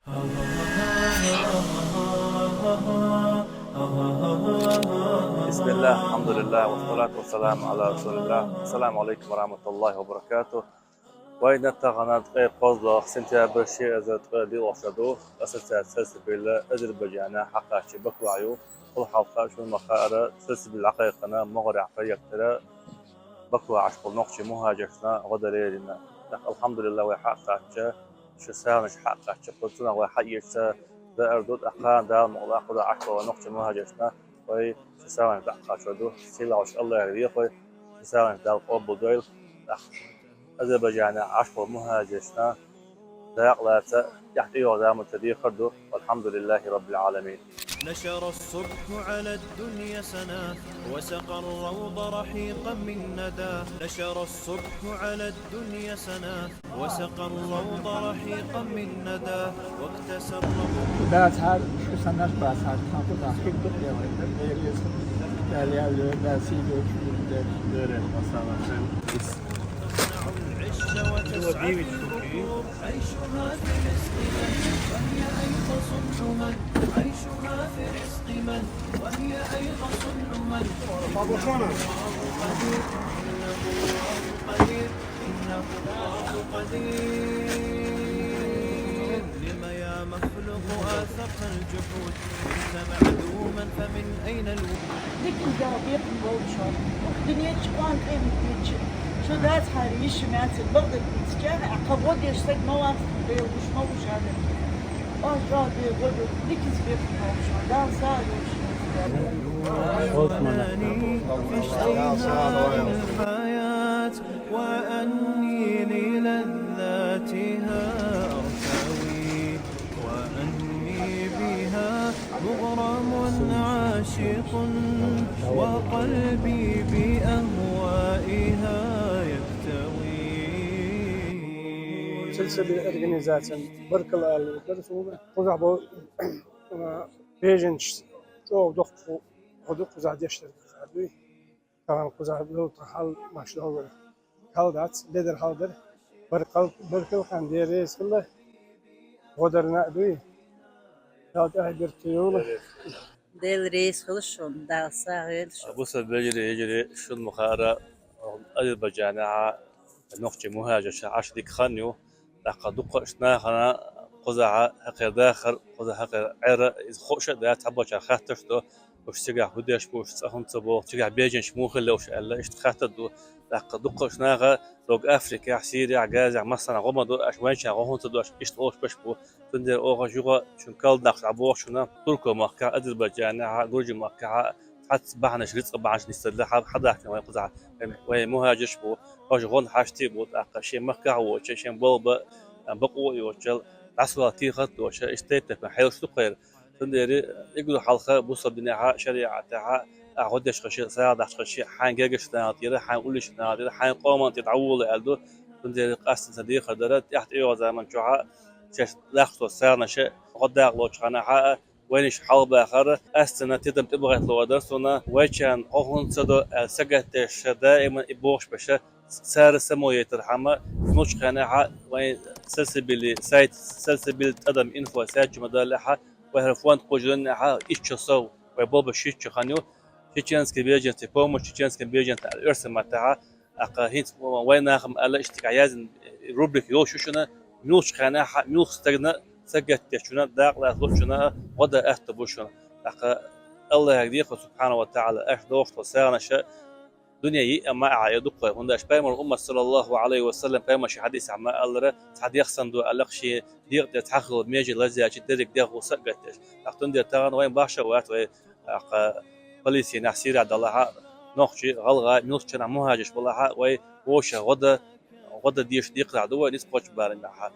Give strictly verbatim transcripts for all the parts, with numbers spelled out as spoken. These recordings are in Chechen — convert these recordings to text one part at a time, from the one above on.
بسم الله، الحمد لله، والصلاة والسلام على رسول الله. السلام عليكم ورحمة الله وبركاته. Вайна тахана ткъе кхозлагӀа сентябрь, ши эзар ткъе диълагӀа шу ду. Ассоциация сельсобила Азербайджана хьакхаччи Бакуа ю. Хул хьалха шун ма хаара, сельсобила дӀакхайкхина могӀарехь проектера Бакуа Ӏаш болу нохчий мухӀажаршна гӀо дан лерина. ТӀаккха, алхьамдулиллахӀ, вай хьакхачча, шу сагӀанаш хьакхачча, кху цунах вай хьаэца даар ду, тӀаккха Дала мукъалахь кхузахь Ӏаш болу нохчий мухӀажаршна вай шу сагӀанаш дӀакхачор ду. Сийлахьчу АллахӀера дехой, шу сагӀанаш Дала къобалдойла. ТӀаккха Азербайджанехь Ӏаш болу мухӀажаршна дакъа лаца тӀехь тӀейогӀу заманчу дехар ду. والحمد لله رب العالمين. نشر الصبح على الدنيا سناه، وسقى الروض رحيقا من نداه. نشر الصبح على الدنيا سناه، وسقى الروض رحيقا من نداه، واكتسى الرمح. Дацахьара, шу саннарш бацахьара, сан кхузахь хир ду, Дела реза хуьлда. Дала ял йойла, Дала сий дойла шуьга, Дела реза хуьлда. عيشها في رزق من، وهي أيضا صبح من، عيشها في رزق من، وهي أيضا صبح من. إنه الله قدير، إنه الله قدير، إنه الله قدير. لم يا مخلوق آثرت الجحود، كنت معدوما فمن أين الوجود؟ Диканга бекхам болчо, дунен чу къонахий хӀума дийцича, шу дацахьара йиш мацара бакъдерг дийцича, кхабо деш стаг ма вац, Дела гуш ма ву шадерг. Ош чӀогӀа бе гӀо ду, диканга бекхам болчо, Дала сагӀа йойла шун. في اشتهاء الحياة وأني للذاتها أرتوي، وأني بها مغرم عاشق، وقلبي بأهوائها يكتوي. Сельсобила организацина баркалла ала дара суна. Кхузахь болу беженцаш чӀогӀа доккха гӀо ду кхузахь деш дерг дуй. Тахана кхузахь долу тхан хьал, маша долу хьал дац, ледара хьал дара. Баркал-, баркалла хьан, Дела реза хила, гӀо дарна а дуй. Дала тӀаьхье беркате йойла. Дела реза хила шуна, Дала сагӀа йойла шуна. Бусалба вежарий, йижарий, шуна ма хаара, Азербайджанехь нохчий мухӀажарш Ӏаш дика хан ю. ТӀаккха дуккха а нахана кхузахь хьекхар дахар, кхузахь хьекхар Ӏер, иза хууш а дац, цхьаболчара хаттарш до, уьш цигахь хӀун деш бу, уьш цӀа хӀунда ца боху, цигахь беженцаш муха левш аьлла, иштта хаттар ду. ТӀаккха дуккха а наха догу Африкехь, Сирехь, Газехь массарна гӀо ма до, аш вайначарна гӀо хӀунда ца до, аш иштта олуш беш бу. Цундела оха юха шун калданах дӀабоху шуна, Турко махкахь, Азербайджанехь, Гуржи махкахь, цхьацца бахьанаш, рицкъа бахьанаш нисдалла, хьа-, хьадахкина вайн кхузахь, вайн мухӀажарш бу, хӀорш гӀон хьаштий бу, тӀаккха шен махкахь а воцуш, шен болба, а, бакъо а йоцуш, дӀасавала тӀехат а доцуш, иштта тайп-тайпана хьелаш ду кхайра. Цундела, игла хьалха бусалба динехь, шариӀатехь, ахь гӀо деш хилча, сагӀа дахьаш хилча, хьайн гергашна тӀера, хьайн уллешна тӀера, хьайн къоман тӀера дӀаволало аьлла ду. Цундела къаьстина сан дехар дара, тӀаьхьа тӀейогӀу заман чохь шаьш даккха цо сагӀанаш гӀо даккха лоцучу хенахь а, вайнаш хьалхабахар, къаьстина тидам тӀебахийта лууш дара суна, вайчарна гӀо хӀунда ца до аьлла сагатдеш, даиман и бохуш беш, цара самойтархьама, муьлххачу хенахь а вайн сельсобилан сайт, сельсобил тӀадам инфо сайт чу ма-даллехь а, вай хӀара фонд кхочушдинехь а, итт шо сов, вай болба шийтта шо хан ю, чеченские беженцы, помощь чеченским беженцам аьлла оьрсийн маттахь а, тӀаккха хӀинца вайн нахана аьлла, иштта тӀехь яздина рубрика йолуш ю шуна, муьлххачу хенахь а, муьлхха стагана сагатдеш шуна, дакъа лаца луучунна гӀо дан атта бу шуна. ТӀаккха АллахӀе дехар, субхьанаху ва тагӀала, аша дохуш долу сагӀанаш дуьне йиъ а, маьӀӀа а ю дукха, хӀунда аьлча Пайхамаран уммат, саллаллаху Ӏалайхи ва саллам, Пайхамара шен хьадисехь ма-аллара, цхьа дегӀ санна ду аьлла, шен дегӀа тӀе цхьа хила меже лаззачи дерриг дегӀ гӀо сагатдеш. ТӀаккха цундела тахана вайна бахьаш а вац вай, тӀаккха Палестинехь, Сирехь далахь а, нохчий, гӀалгӀай, муьлххачу хенахь мухӀажарш балахь а, вай вовшех гӀо дан, гӀо дан дезаш декхарехь ду вай ницкъ кхочу барамехь.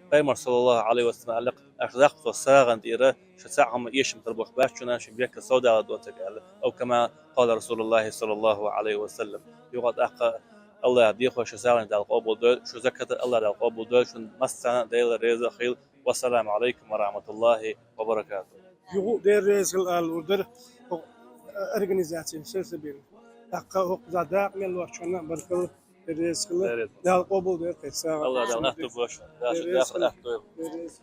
Пайхамара, саллаллаху Ӏалайхи ва саллам, аьлла, аша даккха цо сагӀана тӀера, ша цхьаъ хӀума эшам хир болуш бац шуна, шун бехкан совдала доцург аьлла. Ау кама къала Расулуллахи, саллаллаху Ӏалайхи ва саллам. Юха тӀаккха АллахӀе дехар, шун сагӀанаш Дала къобалдойла, шун закат а АллахӀа Дала къобалдойла, шун массарна а Дела реза хуьлда. Вассаламу Ӏалайкум ва рахьматуллахӀи ва баракатухӀ. Юха Дела реза хуьлда ала лур дара, организацина сельсобила. ТӀаккха хӀокхузахь дакъа мел лоцучунна баркалла, Дела реза хуьлда. Дела реза хуьлда. Дала къобалдойла кхин сагӀа. АллахӀа Дала атта бу шун. Дела шун дакъа атта дойла. Дела реза.